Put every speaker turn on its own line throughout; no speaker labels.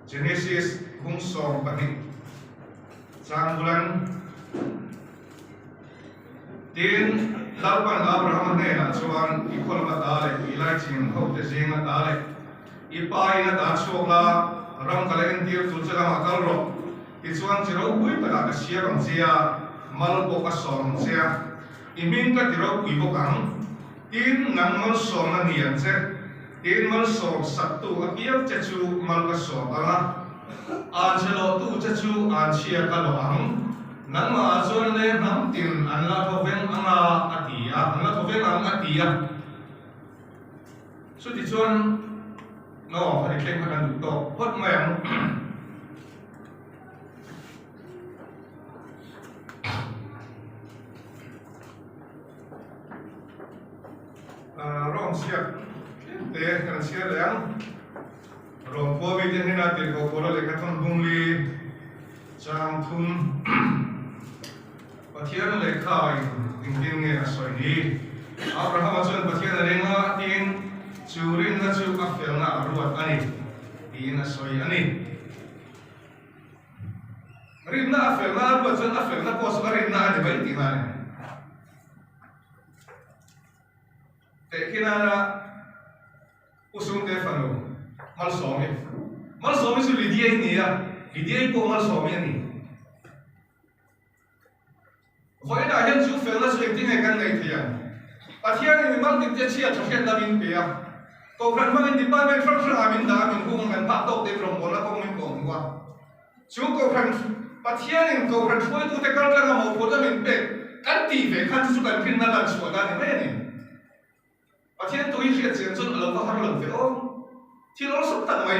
Genesis bung 12 chang bulan Tin, Lalpan Abrahama hnenah chuan, I khaw lama ta leh i laichin hote zinga ta leh i pa in a ta chhuak la, ram ka la entir tur che lamah kal rawh. Tichuan, chi ropui takah ka siam ang che a, mal pawh ka sawm ang che a, i hming ka ti ropui bawk ang. Tin, nang malsawmna ni ang che. Tin, malsawm saktu apiang che chu mal ka sawm ang a, anchhelawhtu che chu anchhia ka lawh ang. Nangmah ah chuan le hnam tin an la thaw veng ang a, a ti a, an la thaw veng ang a ti a. Chuti chuan no, hei thleng kha kan duh tawk phawt mai ang. Rawng chhiat tlem te kan chhiar leh ang. Rawng khua mite hnena tirhkoh Paula lehkha thawn bungli chang thum Pathian lehkha in engtin nge a sawi ni? Abrahama chuan Pathian a ring a tiin chu rinna chu a felna a ruat a ni tiin a sawi a ni. Rinna a felna a ruat chuan a felna pawh chu a rinna a ni mai tihna a ni. Tehkhinana U Sungte fanu Malsawmi. Malsawmi chu Lydia-i ni a, Lydia-i pawh Malsawmi a ni. Vawiinah hian chu felna chu engtin nge kan nei thei ang? Pathianin mi mal tinte chhia tha hriatna min pe a, Kohhran hmangin department hrang hrangah min dah a, min hung a, kan phak tawk tein rawngbawlna kawng min kawh hmu a. Chu Kohhran, Pathianin Kohhran hruaitute kaltlanga mawhphurhna min pek kan tih ve khan chu chu kan rinna lan chhuah dan ni mai a ni. Pathian tui hriat chian chuan a lo va har lo ve aw. Thil awlsam tak mai.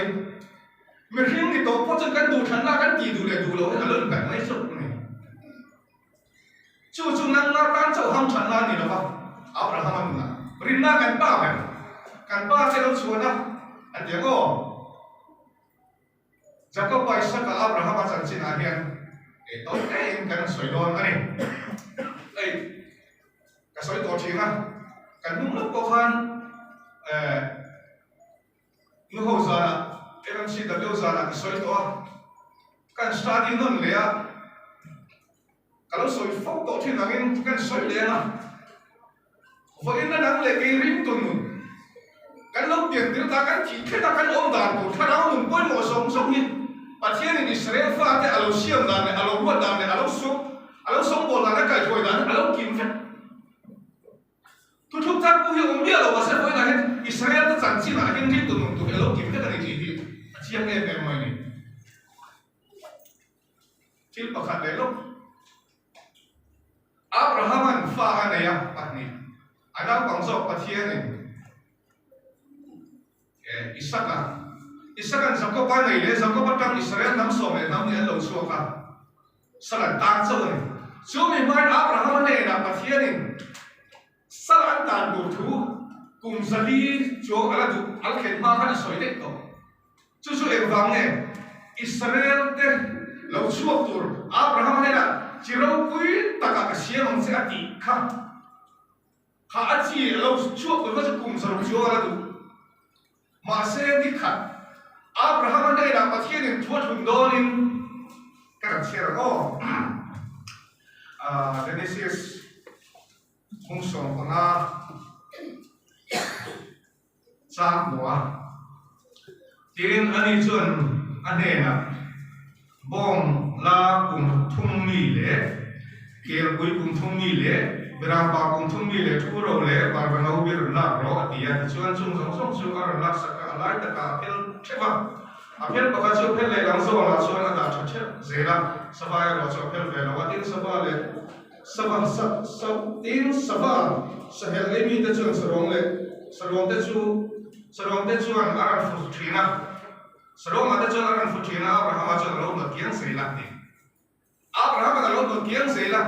Mihring ni tawh pawh chuan kan duhthlanna kan tih duh leh duh loh hian a lo inkalh mai zawk a ni. Chu chu nangmah tan chauh hamthatna a ni lo va, Abrahama nunah rinna kan pa ber, kan pa che lo chhuan a, an ti ang aw. Jakoba Isaka Abrahama chanchinah hian ei tawh ngeiin kan sawi dawn a ni. Hei ka sawi tawh thin a, kan hnung lawk pawh khan eh nuho zanah MMCW zanah ka sawi tawh a, kan study nawn leh a, ka lo sawi fo tawh thin angin kan sawi leh ang a. Vawiin a dang leh kei ringtu nun kan lo pian tir ta, kan thih thlen a kan awm dan tur thlarau nun pawimawh zawng zawng hi Pathianin Israel fate a lo siam dan leh a lo ruat dan leh a lo sawm a lo sawmbawl dan a kaihruai dan hi a lo kim vek. Thuthluk thar pawh hi a awm miah lo mahse vawiinah hian Israel te chanchinah hian ringtu nun tur hi a lo kim vek a ni tih hi a chiang em em mai a ni. Thil pakhat leh lawk. Abrahama'n fa a nei a, pahnih. A naupang zawk Pathianin Isaka, Isaka'n Jakoba nei leh Jakoba tang Israel hnam sawm leh hnam nih an lo chhuak a, sal an tan chauh a ni. Chu mi hmain Abrahama hnenah Pathianin sal an tan tur thu kum 400 chuang a la duh, a la thlen hma khan a sawi daih tawh. Chu chu engvang nge Israel te lo chhuak tur Abraham hnenah chi ropui takah ka siam ang che a tih kha kha a chi a lo chhuak tur kha chu kum 60 chuang a la duh. Mahse ni khat Abraham a hnenah Pathianin thu a thlun dawnin ka rawn chhiar ang aw. Genesis hmung 15. Chang hmu a. Tin, ani chuan a hnenah, Bawng la kum thum mi leh kelpui kum thum mi leh berangpa kum thum mi leh thu ro leh parva no bi rawn lak rawh, a ti a. Tichuan, chung zawng zawng chu a rawn laksak a, a lai takah a phel theuh a. A phel pakhat chu a phel lehlang zawnah chuan a dah tha theuh zel a, sava erawh chu a phel ve lo a. Tin, sava leh Sava sa sa tin sava sahel ei mite chuan saruang leh saruang te chu saruang te chuan a rawn fu thin a, saruangah te chuan a rawn fu thin a, Abrahama chuan a lo hnawt kiang zel a ti. Abrahama a lo hnawt kiang zel a,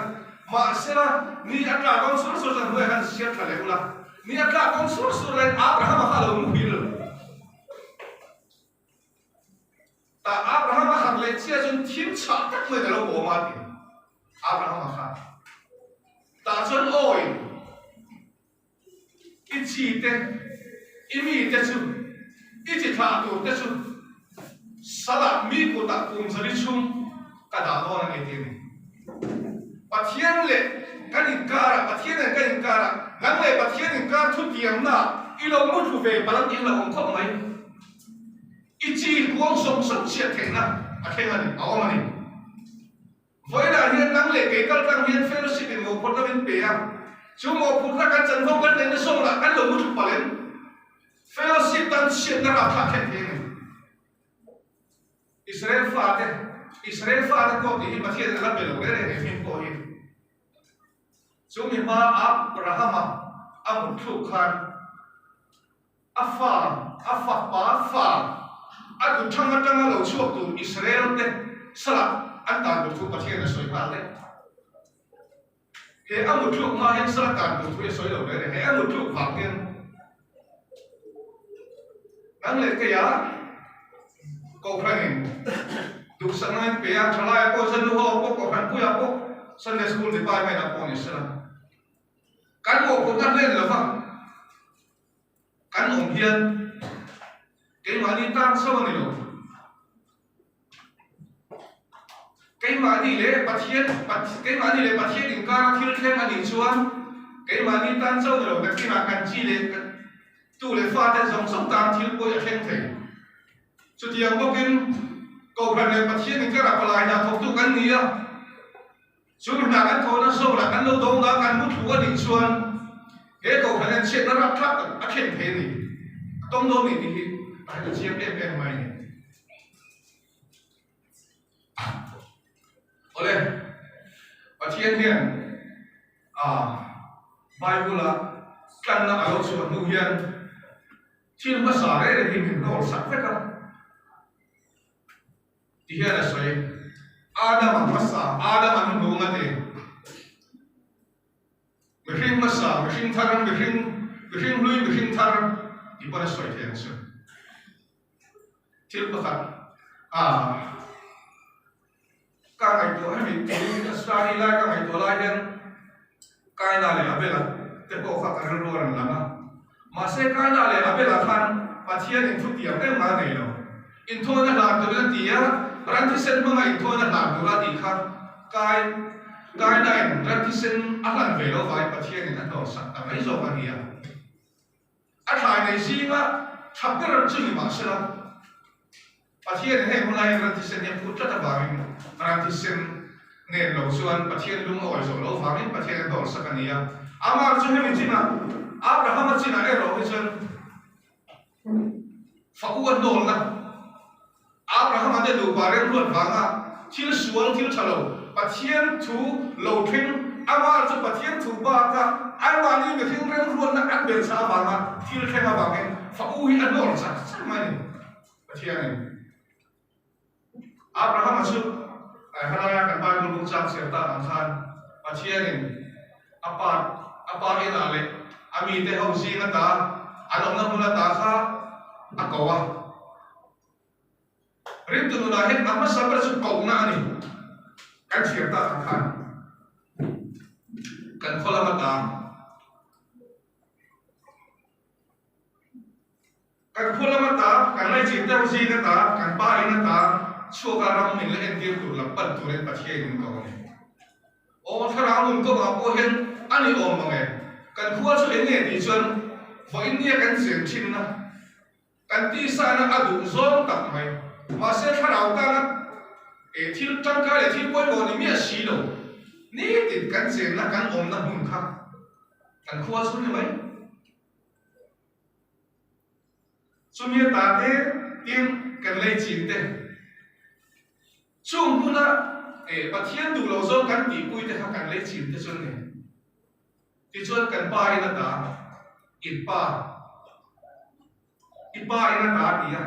mahsela ni a tla dawn sur sur chuan hnuaiah khan siar thla leh ula, ni a tla dawn sur sur laiin Abrahama kha a lo muhil. Tah Abraham a harh leh chiah chuan thim chhah tak mai a lo awm a ti. Abraham a kha tah chuan awi i chi te i mi te chu i chi thlah tur te chu salah. Sala mi kutah kum zali chhung ka dah dawn a ni tih a ni. Pathian leh kan inkarah, Pathian nen kan inkarah, nang leh Pathian inkar thutiamnaah i lo mu thlu ve palh ang tih a hlauhawm khawp mai. I chi kuang sawng sawng chhiat theihna a thleng a ni, a awm a ni. Vawiinah hian nang leh kei kal tlang hian fellowship in mawhphurhna min pe a, chu mawhphurhna kan chanvo kan neihna zawnah kan lo mu thlu palh em? Fellowship tan chhiatna rapthlak thlen thei a ni. Israel fate, Israel fate pawh tih hi Pathian a la pe lo reng reng he hming pawh hi. Chu mi hma Abrahama a mutthluk khan a fa, a fapa fa, a duthang atanga lo chhuak tur Israel te salah an tan tur thu Pathian a sawi nghal daih. He a mutthluk hma hian sala tan tur thu hi a sawi lo reng reng. He a mutthluk vang hian nang leh keia Kohhranin duhsakna in pe a, thalaia pawh Zanu ho pawh Kohhran puiah pawh Sunday School Department ah pawh ni sela kan mawhphurhna hlen lova kan awm hian keimahni tan chauh a ni lo. Keimahni leh Pathian keimahni leh Pathian inkara thil thleng a nih chuan keimahni tan chauh ni lo nakinah kan chi leh tu leh fate zawng zawng tan thil pawi a thleng thei. Chutiang bawkin Kohhran leh Pathian inkara palai hna thawktu kan ni a, chu hna kan thawhna zawnah kan lo dawng a, kan mu thlu a nih chuan he Kohhran hian chhiatna rapthlak tak a thlen thei a ni. A tawng dawn ni tih hi a hre chiang em em mai a ni. Awle, Pathian hian Bible-a tlanna a lo chhuah hnu hian thil hmasa reng reng hi min hnawl sak vek a. Ti hian a sawi, Adama hmasa, Adama hnuhnung a ti. Mihring hmasa, mihring thar, mihring, mihring hlui, mihring thar ti pawn a sawi thei ang chu. Thil pakhat a ka ngaihtuah hemi tui a study lai ka ngaihtuah lai hian Kaina leh Abela te pawh kha ka rilru a rawn lang a. Mahse Kaina leh Abela khan Pathianin thutiam engmah a nei lo. Inthawina hlan turin a ti a, ran thisen hmanga inthawina hlan tura tih kha Kai Kainain ran thisen a hlan ve lo vangin Pathianin a hnawlsak ta mai zawk a ni a. A thlai nei zinga tha ber chu ni mahsela, Pathian heng hun laiin ran thisen hi a phut tlat avangin ran thisen nen lo chuan Pathian lung a awi zawh loh vangin Pathian a dawlsak a ni a. Amah chu hemi chinah Abrahama chinah erawh hi chuan fa u a hnawlna Abrahama te nupa remruat vanga thil sual thil tha lo Pathian thu lo thleng amah chu Pathian thu baka anmahni mihring remruatna an bel chah avanga thil thleng avangin fa u hi a hnawr chak chak mai a ni Pathianin Abrahama chu helaia kan Bible book chang chhiar tak ang khan Pathianin a pa a pa inah leh a mite ho zing ata an awmna hmun ata kha a ko a. Rintu nunah hian a hmasa ber chu kohna a ni. Kan chhiar tak ang khan kan khaw lama ta kan khaw lama ta kan laichin deuh zing ata kan pa in ata chhuaka ram min la entir tur lam pan turin Pathian in ko a ni. Aw thlarau nun kawngah pawh hian a ni awm mang e. Kan khua chu eng nge tih chuan vawiin nia kan chen thinna Kan tisana a duh zawng tak mai. Mahse thlarau tana eh thil tangkai leh thil pawimawh ni miah si lo. Nitin kan chenna kan awmna hmun kha kan khua chu ni mai. Chumi ata te tin kan lei chin te chung hmuna eh Pathian duh lo zawng kan tihpui te kha kan lei chin te chu an ni. Tichuan kan pa in a ta, in pa, i pa in a ta a ti a.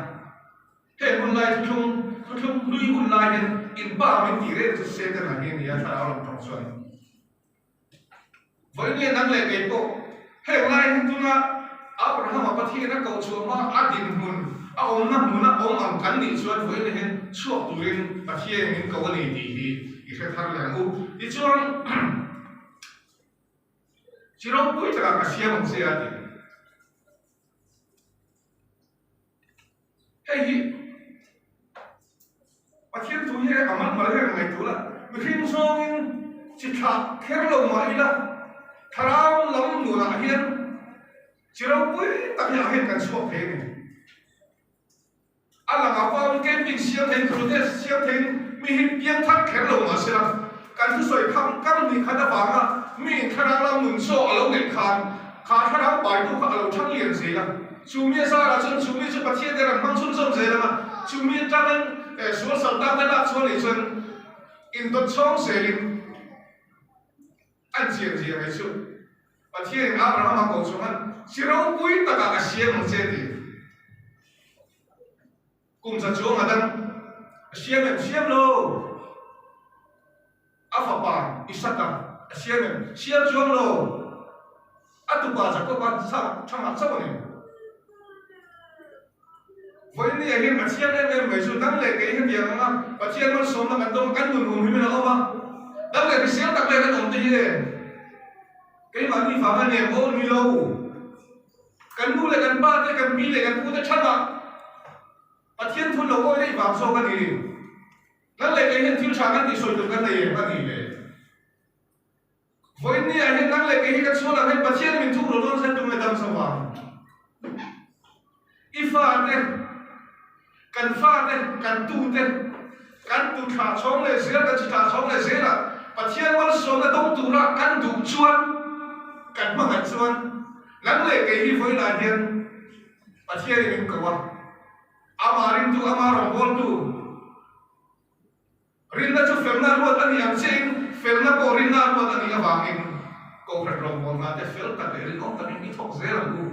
Heng hun lai thuthlung, thuthlung hlui hun lai hian in pa min tih reng chu Setana hi a ni a, thlarau lam tawng chuan. Vawiin nge nang leh kei pawh heng lai hi tuna Abrahama Pathian a koh chhuah hma a dinhmun, a awmna hmuna awm ang kan nih chuan vawiin hian chhuak turin Pathian min ko a ni tih hi i hre thar leh ang u. Tichuan. Chi ropui takah ka siam ang che a ti. Hei hi Pathian thu hi a mal mal hian ngaihtuah la, mihring zawngin chi thlah kher lo mah ila, thlarau lam nunah hian chi ropui tak hi ah hian kan chhuak thei a ni. A lang a pawhin camping siam theiin protest siam theiin mi hi piang thar kher lo mah sela, kan thusawi kham kam hnih khat avanga miin thlarau lam nun chaw a lo neih khan kha thlarau baitu kha a lo thang lian zel a. Chu mi a zarah chuan chu mi chu Pathian te rawn hmang chhunzawm zel ang a, chu mi atangin sual saltan te lak chhuah nih chuan indawt chhawng zelin an chian zia mai chu. Pathianin Abrahama ko chu khan chi ropui takah ka siam ang che ti. Kum za chuang a dang a siam em? Siam lo. A fapa Isaka a siam em? Siam chuang lo. A tupa Jakoba thangah chauh a ni. Vawiin ah hian Pathian em em mai chu dang leh kei hetiang anga Pathian malsawmna kan dawng a, kan nun hum himin a awm a, dang leh hrisel tak leh kan awm te hi e keimahni vang a nem aw ni lo. Kan nu leh kan pa te, kan pi leh kan pu te chhanah Pathian thun lo awi daih vang zawk a ni. Nang leh kei hian thil tha kan tih sawi tur kan nei em a ni le. Vawiin ni ah hian nang leh kei hi kan chhuan ang hian Pathian min thuk rawh dawn zet tum e dam zo vang. I fate, kan fate, kan tute, kan tu thlah chhawng leh zel, kan chi thlah chhawng leh zelah Pathian malsawmna dawng tura kan duh chuan, kan hmangaih chuan nang leh kei hi vawiin ah hian Pathianin min ko a, amah ringtu, amah rawngbawltu, Rinna chu felna ruat a nih ang chiahin felna pawh rinna ruat a nih avangin Kohhran rawngbawlna te fel tak leh rinawm takin i thawk zel ang u.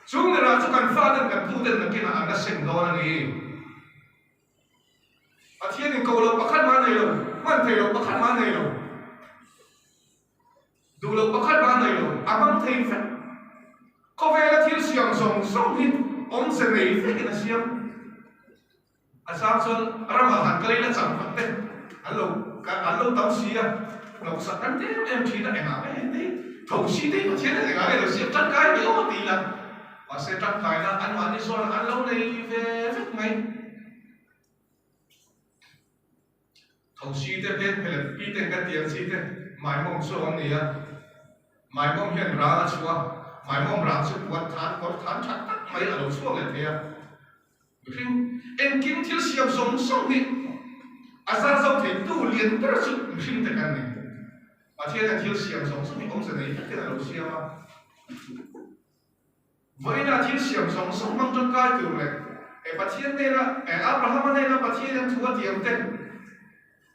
Chu mirah chu kan faten kan tuten nakinah an la seng dawn a ni. Pathianin ko loh pakhat mah a nei lo, hman thei loh pakhat mah a nei lo. Duh loh pakhat mah a nei lo, a hmang thei vek. Khawvela thil siam zawng zawng hi awmze nei vekin a siam. A chang chuan ramah han kal ila chang vat te an lo an lo tam si a, hlauhsak kan ti em em thin a, engah nge hei te hi tho si te hi Pathian hian engah nge lo siam tangkai ve awm a ti ila, mahse tangkaina anmahni zawnah an lo nei ve vek mai. Tho si te hmel hmel pi ten kan tih ang chi te maimawm chu an ni a, maimawm hian ral a chhuah a, maimawm ral chu puan than kawr than tha tak mai a lo chhuak leh thei a. Mihring engkim thil siam zawng zawng hi a zar zo thei tu lian ber chu mihring te kan ni. Pathian hian thil siam zawng zawng hi awmze nei takin a lo siam a. Vawiinah thil siam zawng zawng hmang tangkai tur leh Pathian hnena Abrahama hnena Pathian hian thu a tiam te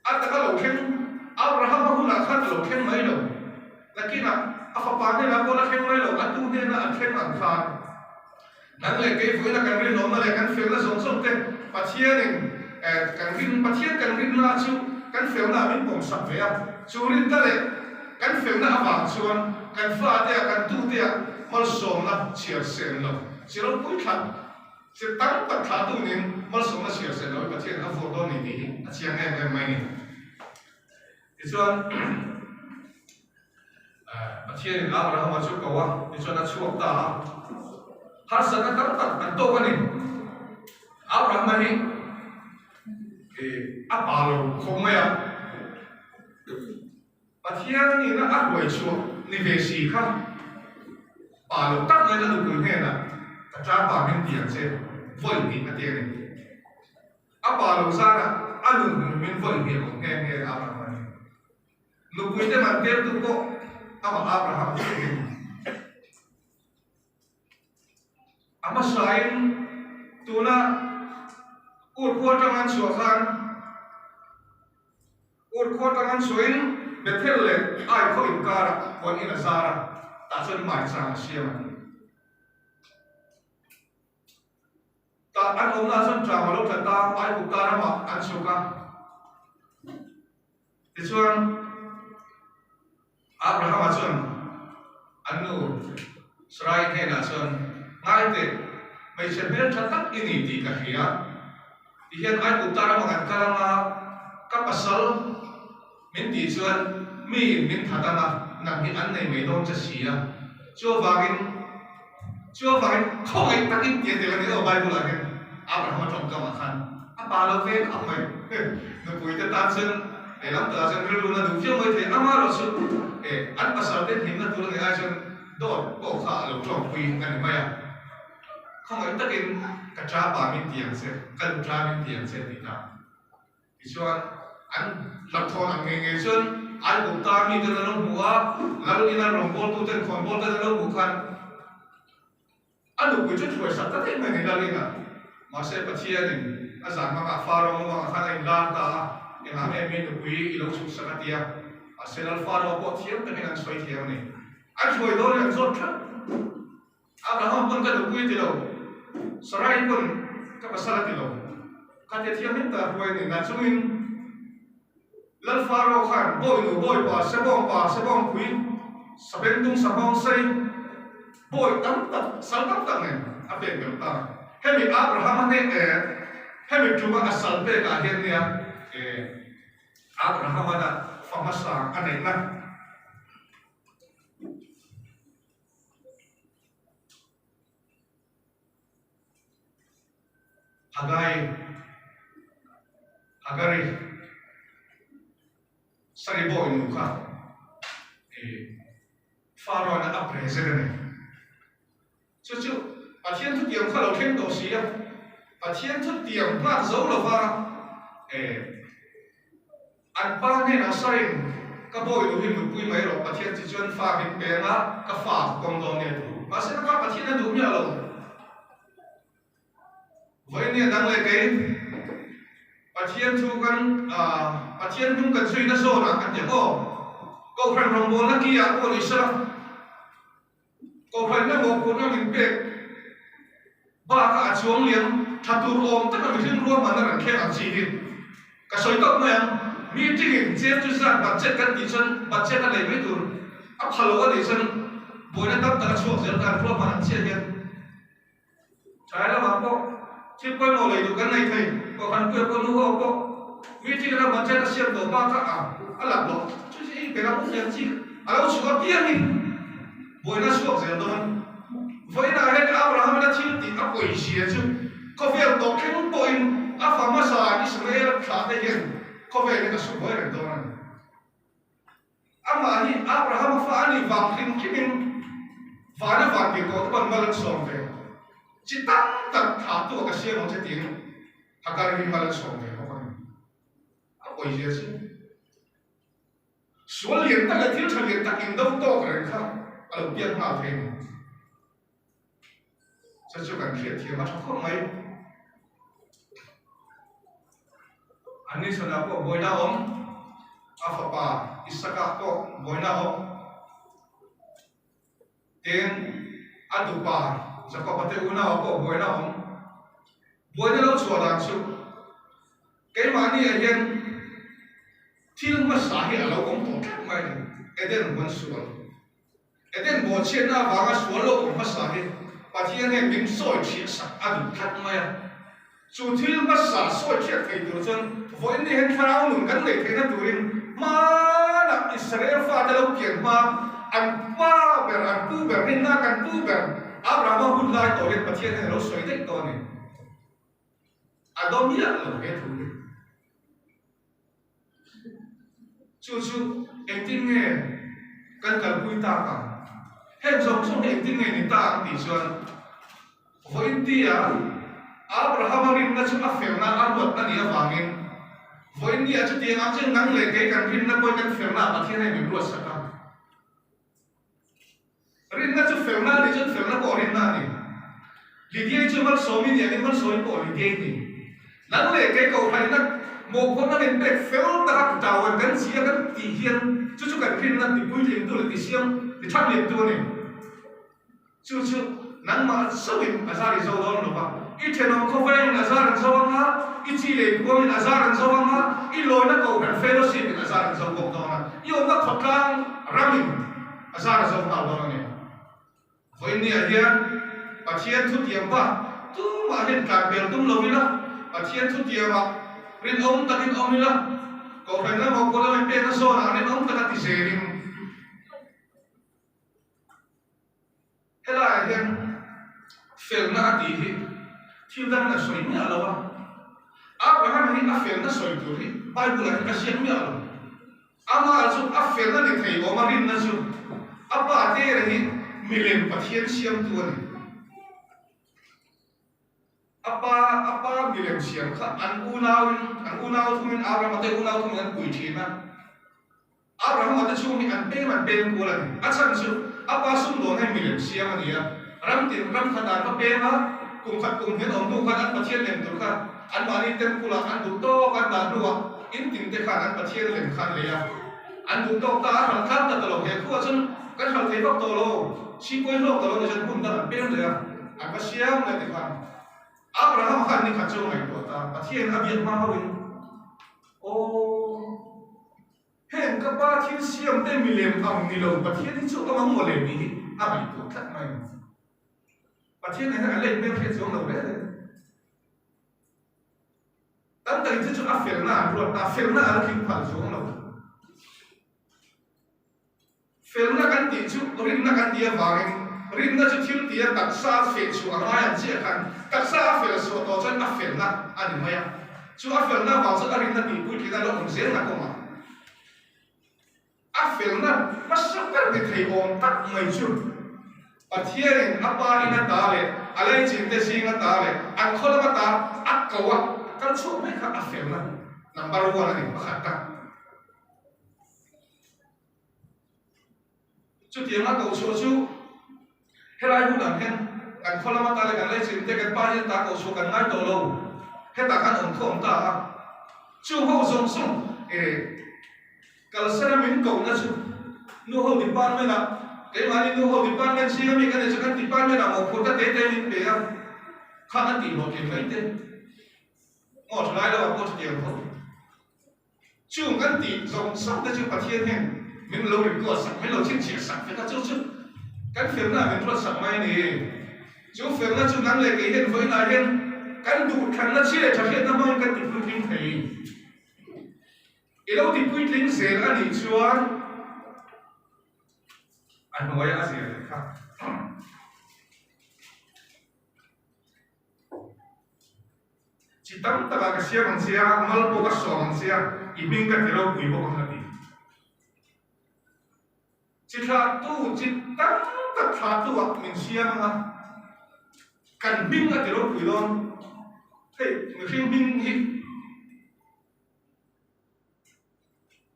a taka lo thleng Abrahama hunah khan a lo thleng mai lo. Nakinah a fapa hnenah pawh la thleng mai lo, a tu hnena an thleng ang khan nang leh kei vawiina kan rinawmna leh kan felna zawng zawng te Pathianin kan rin Pathian kan rinna chu kan felna ah min pawmsak ve a, chu rinna leh kan felna avang chuan kan fate ah kan tute ah malsawmna chhiar sen lo chi ropui thla Thil tam tak thlah tunin malsawmna chhiar seh loin Pathian a vuak dawn ni tih hi a chiang em em mai ni. Tichuan, Pathianin Abrahama chu ko a, tichuan a chhuak ta a. Harsatna tam tak an tawk a ni. Abrahama hi a pa lo khawp mai a. Pathian ina a hruai chhuak ni ve si kha pa lo tak mai a nupui hnenah ka ṭa pa min ti ang che vawi hnih a ti a ni. A pa lo zarah a nun hmuh min vawi hnih a awm nghe nghe Abraham a ni. Nupui te man tel tu pawh amah Abraham a ni. A hmasain tuna Ur khua atanga an chhuah khan Ur khua atanga an chhuahin Bethel leh Ai khaw inkarah puan in a zar a, tah chuan maichang a siam a ni. Tah an awmnaah chuan ṭam a lo tla ta, Ai Gupta ramah an chhuk a. Tichuan, Abrahama chuan an nu Sarai hnenah chuan, Ngai teh, hmeichhe hmelṭha tak i ni tih ka hria. Tihian Aigupta ramah kan kal anga ka pasal min tih chuan miin min that anga nang hi an nei mai dawn che si a. Chuvangin, chuvangin khawngaih takin ti a tel a ni aw Bible-ah hian Abrahama tawngkamah khan. A pa lo ve khawp mai. Nupui te tan chuan lehlam takah chuan rilru na duh viau mai thei. Amaherawh chu an pasal te hlimna tur a nih ai chuan dawt pawh kha a lo tlawmpui a ni mai a. Khawngaih takin ka cha pa min ti ang che, ka nu cha min ti ang che tih ta. Tichuan an hlauhthawn ang ngei ngei chuan Aigupta miten an lo hmu a, lal ina rawngbawltuten khawnbawlten an lo hmuh khan A nupui chu thuaisak ta daih mai ni Lalina. Mahse Pathianin a zan hmangah Faro mumangah khan a inlar ta a, engah nge mi nupui i lo chhuksak a ti a. Mahse Lal Faro pawh thiam takin an sawi thiam a ni. An hruai dawn in an zawt theuh. Abraham pawn ka nupui a ti lo, Sarai pawn ka pasal a ti lo. Khatia thianghlim ta hruai a ni. Nachungin Lal Faro khan bawi nu bawi pa, sebawng pa, sebawng pui, sabengtung sahawng sei, bawi tam tak, sal tam tak nen a pek belh ta. Hemi Abraham-a hneh eh, hemi tuma a sal pekah hian nia eh Abraham-a fa hmasa a neihna. Hagai, Hagari, Sari bawi nu kha i Pharaoh-in a present a ni. Chu chu Pathian thutiam kha lo thleng tawh si a, Pathian thutiam nghak zo lova an pa hnenah Sarin ka bawi nu hi mutpui mai rawh, Pathian chi chuan fa min peng a, ka fa ka pawm dawn nge thu. Mahse ka pa Pathian a duh miah lo. Vawinia dang leh kei Pathian thu kan Pathian hnung kan zuina zawnah kan ti ang aw. Kohhran rawngbawlna ki ah pawh ni sela, Kohhran emaw phurna min pek bakah a chuang liam tha tur awm taka mihring ruahmanna rawn thleng ang chi hi ka sawi tawp mai ang. Meeting in chem chu zat budget kan tih chuan budget a nei mai tur a pha lo a nih chuan buaina tam tak a chhuak zel kan ruahman ang chiah hian. Tlai lamah pawh thil pawimawh lei duh kan nei thei, Kohhran puia pawh nu ho pawh meeting ram budget a siam tawh bak a a lak loh chu chu i bela u hian chi a lo chhuah apiangin buaina a chhuak zel dawn. Vawiinah hian Abraham-in a thil tih a pawizia chu khawvel tawh thleng pawhin a fa hmasa Ismael thlah te hian khawvelin a su buai reng dawn a ni. Amah hi Abrahama fa a nih vang hlim hlimin vana van tir tawh te pawn mal an sawm ve. Chi tam tak thlahtu a ka siam ang che tiin Hagar hi mal an sawm ve bawk a ni. A pawizia chu sual lian tak leh thil tha lian tak indo tawk reng kha a lo piang nghal thei a ni. Chu chu kan hriat thiam a tha khawp mai. An ni chhanah pawh buaina a awm, a fapa Isaka pawh buaina a awm. Tin, a tupa Jakoba te unau pawh buaina a awm. Buaina lo chhuah dan chu keimahni ah hian thil hmasa hi a lo awm tawh tlat mai a ni, Eden huan sual. Eden bawhchhiatna avanga sual lo awm hmasa hi Pathian hian min sawi thiah sak a duh tlat mai a. Chu thil hmasa sawi thiat thei tur chuan vawiin ni hian thlarau nun kan neih theihna turin hmanah Israel fate lo pian hma an pa ber, an pu ber, rinna kan pu ber Abrahama hun lai tawh hian Pathian hian a lo sawi daih tawh a ni. A daw miah lo he thu hi. Chu chu engtin nge kan kalpui tak ang? Heng zawng zawng hi engtin nge ni ta ang tih chuan vawiin tia Abrahama rinna chu a felna a ruat a nih avangin vawiin nia chutiang ang chuan nang leh kei kan rinna pawhin kan felna ah Pathian hei min ruatsak a. Rinna chu felna a nih chuan felna pawh rinna a ni. Lidiai chu malsawmi ni angin malsawmi pawh Lidiai ni. Nang leh kei kohhraihna mawhphurhna min pek fel taka tauan kan chi a kan tih hian chu chu kan rinna tipuitlingtu leh tisiam tithangliantu a ni. Chu chu nangmah chauhin a zar i zo dawn lo va, i thenawm khawvengin a zar an zo ang a, i chi lei kuangin a zar an zo ang a, i lawina kohhran fellowship in a zar an zo bawk dawn a, i awmna khawtlang ramin a zar a zo nghal dawn a ni. Vawiinniah hian Pathian thutiam pa tumah hian tlan pel tum lo ila, Pathian thutiamah rinawm takin awm ila, kohhran emaw kawt emaw pekna zawnah rinawm taka ti zelin, Helaiah hian felna a tih hi thil dangin a sawi miah lo a. Abraham hi a felna sawi tur hi Bible ah hian a ziak miah lo. Amah chu a felna ni thei awm a rinna chu a pa Tera hi milem Pathian siamtu a ni. A pa a pa milem siam kha an unauin an unau thumin Abrahama te unau thumin an pui thin a. Abrahama te chhung hi an pem an pem kual a ni. A chhan chu a pa sumdawn hi milem siam a ni a, ram tin ram khat an va pem a, kum khat kum hnen awm hnu khan an Pathian lem tur kha anmahni temple ah an duh tawk an dah hnuah in tin te khan an Pathian lem kha an lei a, an duh tawk ta a hralh tlang ta ta lo. He khuah chuan kan hralh thei vak tawh lo, sipawi hlawk ta lo ni chuan hmun dang an pem leh a, an va siam leh tikhan Abrahama khan ni khat chu a ngaihtuah ta, Pathian a biak hma hauhin, Aw. Heng ka pa thil siam te milem ang ni lo Pathian hi chu awm ang maw le tih hi a ngaihtuah tlat mai a ni. Pathian nen hian an la inhmel hriat chuang lo reng reng. Tam takin chu chu a felna an ruat ta, felna a la tling phal chuang lo. Felna kan tih chu rinna kan tih avangin rinna chu thil tia taksa a feh chhuah a ngai ang chiah khan taksa a fel chhuah tawh chuan a felna a ni mai a. Chu a felna avang chuan a rinna tihpuitlin a lo awm zelna kawngah a felna hmasa ber ni thei awm tak mai chu Pathianin a pa in a ta leh a leichin te zing a ta leh an khaw lam a ta a ko a kal chhuak mai kha a felna number one a ni pakhat tak. Chutianga ko chhuah chu helai hunah hian kan khaw lama ta leh kan leichin te kan pa hian ta ko chhuah kan ngai tawh lo. Hetah khan awm khawm ta a, chu ho zawng zawng eh kalsana min kohna chu nu ho department ah keimahni nu ho department zinga mi ka nei chu kan department ah mawhphurhna te te min pe a, kha an tihhlawhtlin mai te maw thalai lamah pawh chutiang tho. Chung kan tih zawng zawng te chu Pathian hian min lo record sak, min lo chhinchhiah sak vek a, chu chu kan felna ah min ruat sak mai a ni. Chu felna chu nang leh kei hian vawiinah hian kan duhthlanna chhi leh tha hriatna hmangin kan tipuitling thei. I lo tipuitling zel a nih chuan a hnuaiah a zir leh kha. Chi tam takah ka siam ang che a, mal pawh ka sawm ang che a, i hming ka ti ropui bawk ang a ti. Chi thlahtu, chi tam tak thlahtu ah min siam ang a, kan hming a ti ropui dawn. Hei, mihring hming hi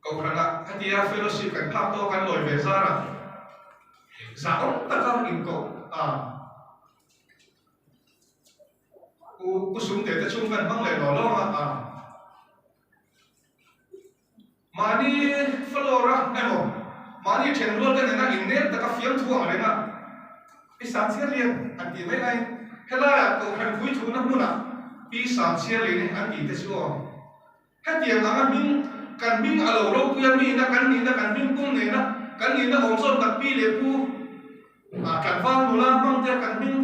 Kohhranah hetia fellowship kan phak tawh kan lawi ve zarah zahawm taka inkoh a U Pu Sumte te chhung kan hmang leh lawng lawng a, a mahni floor a emaw mahni thenrual te nena innel taka fiamthu ang reng a Pi Sangchhiarlian an tih mai laiin helaiah Kohhran Puithuna hmunah Pi Sangchhiarlian an tih te chu aw. Hetiang anga hming, kan hming a lo ropui a, mihna kan nihna, kan hming pum nena kan nihna awm zawn tak pi leh pu ah tlangval nula hmang te kan hming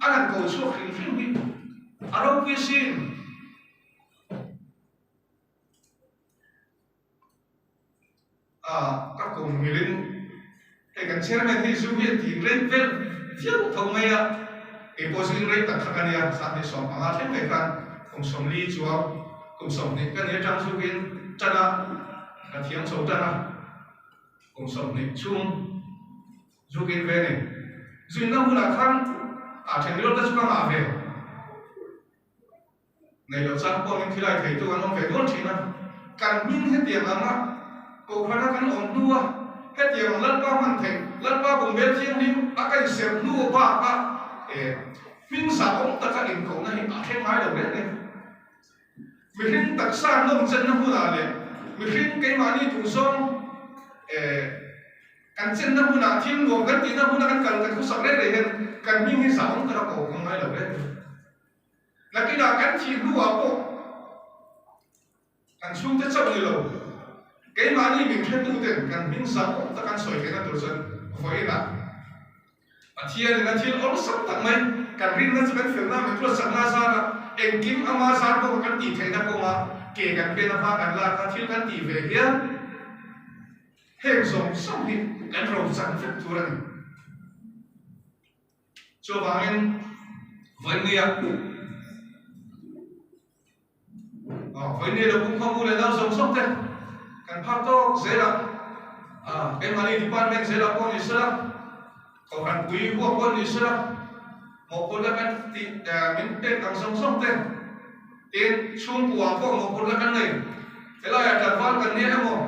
an han ko chhuak hrim hrim hi a ropui asin. Ah ka kum milin hei kan chairman hi zu hi a ti rei vel viau tho mai a, keipawh chu in rei tak kha ka nia, 2015 thleng mai khan kum 40 chuang kum 20 ka ni atang zukin tan a ka thiam chho tan a, kum 20 chhung zukin ve a ni. Zuinna hmunah khan ah then rilru te chu ka ngah ve. Nei loh chang pawhin thil ai theitu kan awm ve nual thin a, kan hming hetiang anga Kohhrana kan awm hnua hetiang ang Lalpa hman theih, Lalpa bungbel thianghlim a ka inserh hnu baka hming zahawm taka inkohna hi a thleng ngai lo reng reng. Mihring taksa nawm chenna hmunah leh mihring keimahni duhzawng Kan chenna hmunah thil nuam kan tihna hmuna kan kal kan thusak reng reng hian kan hming hi zahawm taka ko kan ngai lo reng reng. Nakinah kan thih hnuah pawh kan chhungte chauh ni lo, keimahni min hretuten kan hming zahawm tak an sawi theihna tur chuan vawiinah Pathianin a thil awlsam tak mai kan rinna chu kan felna min ruatsak na zara engkim ama zar bawka kan tih theihna kawnga ke kan pen a hma kan lak a thil kan tih ve hian heng zawng zawng hi kan rochan vek tur a ni. Chuvangin vawinia Vawiin lo pum khawm u leh nau zawng zawng te kan phak tawk zel a, keimahni department zelah pawh ni sela, kohhran pui huak pawh ni sela, mawhphurhna kan tih min pek ang zawng zawng te, tin chhungkua pawh mawhphurhna kan nei, helaiah tlangval kan nia emaw,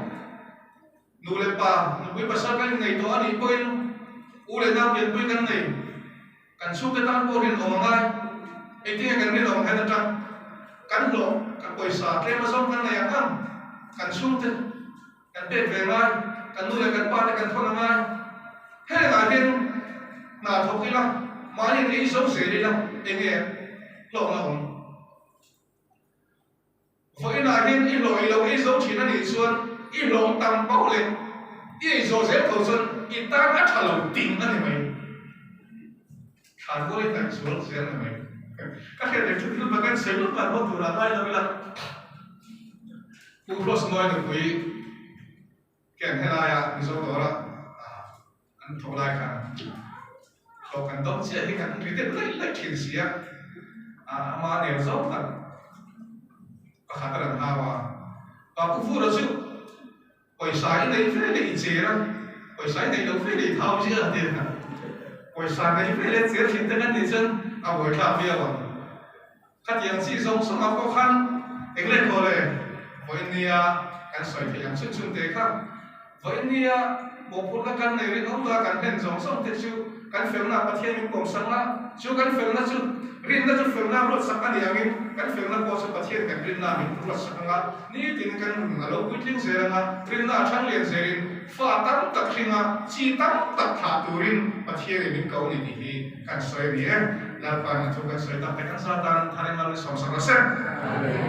Nu leh pa, nupui pasal kan innei tawh a nih pawhin u leh nau pianpui kan nei. Kan chhungte tan pawh rinawm a ngai. Engtinge kan rinawm het atang kan hlawh, kan pawisa tlem azawng kan nei ang ang, kan chhungte kan pek ve ngai, kan nu leh kan pa te kan thawn a ngai. Hengah hian hna thawk ila, mahni in ei zo zel ila enge hlawkna awm? Vawiinah hian i hlawh i lo ei zo thin a nih chuan i hlawh tam pauh leh i ei zawh zel tho chuan i tan a tha lo ting a ni mai. Thlan rual i hnaih zual zel a ni mai. Ka hriat leh chu thil bagan sei lawk dan pawh turah ngai lo ila. Pu Hros Nawi nupui Ken helaia Mizo dawra an thawk lai khan hlawh kan dawng chiah hi kan ri deuh laih laih thin si a, ama nel zawng tak pakhat a rawn hau a, Papu Fura chu pawisa i nei ve leh i cher a, pawisa i neih loh ve leh i thau chiah a ti a, pawisa nei ve leh cher thin te kan nih chuan a buaithlak viau ang. Khatiang chi zawng zawngah pawh khan eng leh khaw le vawiin nia kan sawi theih ang chhun chhun te kha. Vawiin nia mawhphurhna kan nei rinawm ta kan hlen zawng zawng te chu kan felna Pathian min pawm sang a, chu kan felna chu rinna chu felna ruatsak a nih angin kan felna pawh chu Pathian kan rinna min ruatsak anga nitin kan run a lo puitling zel anga rinna a thang lian zelin fa tam tak hringa chi tam tak thlah turin Pathianin min ko ni tih hi Kan sawi a ni e. Lalpa nih chu kan sawi tak te kan za tan thar in Lalui sawmsak la se.